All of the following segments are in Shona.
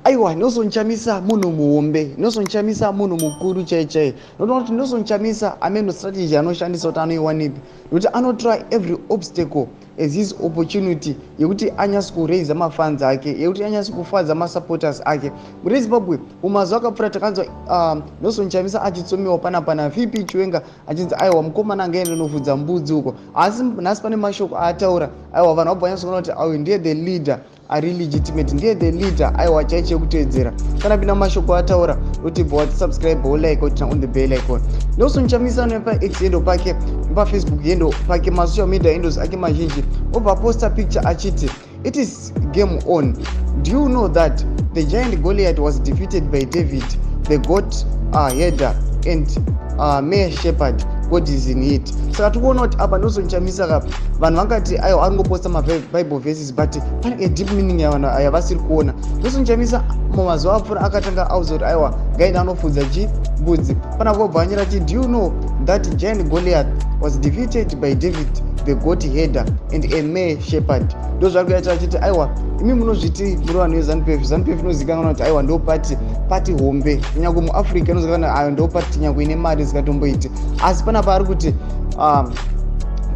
Aiwa, Nelson Chamisa munhu muhombe. Nelson Chamisa munhu mukuru chai chai. Notoona kuti Nelson Chamisa ameno strategy anoshandisa kuti anoiwanipi, nekuti anotora every obstacle as his opportunity yekuti anyatsi kuraisa mafans ake, yekuti anyatsi kufadza masupporters ake. Muri Zimbabwe, mumazuva akapfuura takanzwa Nelson Chamisa achitsomiwa panapa naVP Chiwenga, achinzi aiwa, mukomana angaende nofudza mbudzi uko. Asi nhasi pane mashoko aataura. Aiwa, vanhu vabva vanyatsokuona kuti auyu ndiye the leader ari legitimate, ndiye the leader aiwa chai chekutevedzera. Kana pinda mashoko ataura, kuti bva watisubscribe, wolike, woturn on the bell icon. Nelson Chamisa nepaX handle pake, nepaFacebook handle pake, masocial media handles ake mazhinji, obva aposta picture achiti, "It is game on. Do you know that the giant Goliath was defeated by David the goat herder and mere shepherd? God is in it." Saka tikuona kuti apa Nelson Chamisa kapa vanhu vangati aiwa, aringoposta maBible verses, but pane a deep meaning yavanhu yavasiri kuona. Nelson Chamisa mumazuva apfuura akatanga auza kuti aiwa, ngaende anofudza chi mbudzi. Pana kobva anyora chi, "Do you know that giant Goliath was defeated by David the goat herder and a mere shepherd?" Ndo zvari kuyaita achiti aiwa, imi munozviti muri vanhu veZANU PF. ZANU PF inozivikanwa kuti aiwa, ndo party hombe kunyange muAfrica. Inozivikanwa aiwa, ndo party nyange ine mari zikatomboiti. Asi panapa ari kuti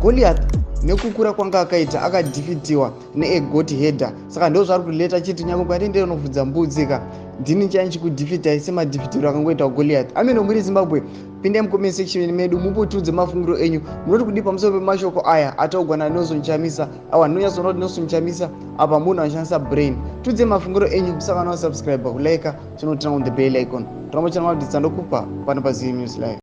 Goliath nekukura kwanga akaita akadefeatiwa neagoat herder. Saka ndo zvari kurelata achiti nyange kwatendere unofudza mbudzi ka, ndini chai chikudefeatai semadefeatiro akangoita Goliath. Ameno muri Zimbabwe, pindai mucomment section medu, mupotudze mafungiro enyu. Munoti kudii pamusoro pemashoko aya ataugwa naNelson Chamisa? Awa, ndinonyatsoona kuti Nelson Chamisa apa munhu anoshandisa brain. Tudze mafungiro enyu. Musakana wasubscribe, kulike, chinoturn on the bell icon. Toramba channel updates andokupa pano paZim News Live.